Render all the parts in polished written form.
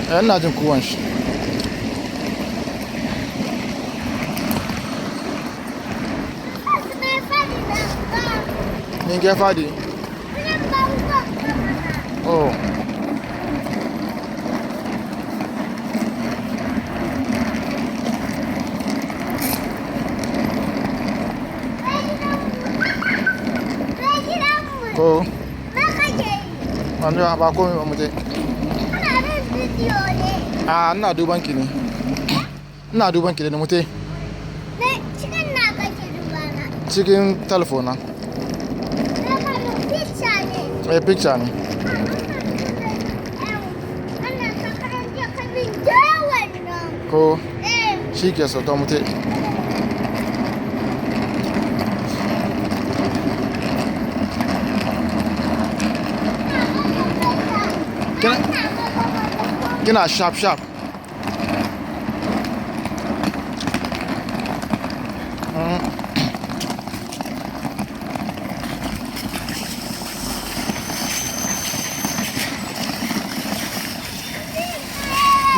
Ina jin kuwan shi. Min ke fadi? Oh. Ko? Ba komai ba mu je. A ina duban ki ne. Ina duban ki ne mu te. Cikin na kake duba na. Cikin telephone na. Picture ne. Eh, picture ne. Wannan sakaran jiya ka bin da wannan. Ko? Eh. Shi ke so to mu te. Kina sharp sharp.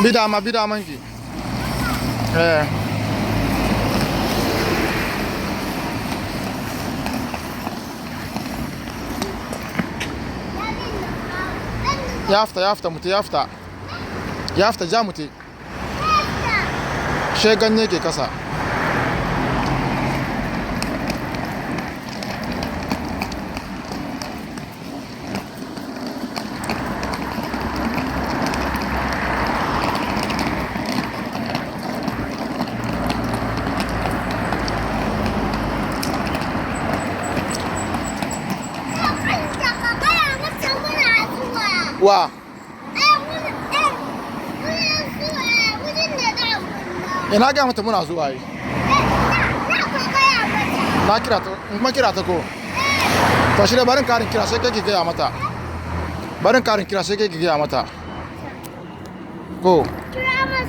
Bi dama, bi daman ki. Eh. Ya fita, ya fita mutu, ya fita. Ya fita, ja mutu. She ganye ke kasa. Wa? Ina ga mata muna zuwa yi. Na kira ta, in kuma kira ta ko? To shi dai barin karin kira sai kai ki gaya mata. Barin karin kira sai kai ki gaya mata. Ko?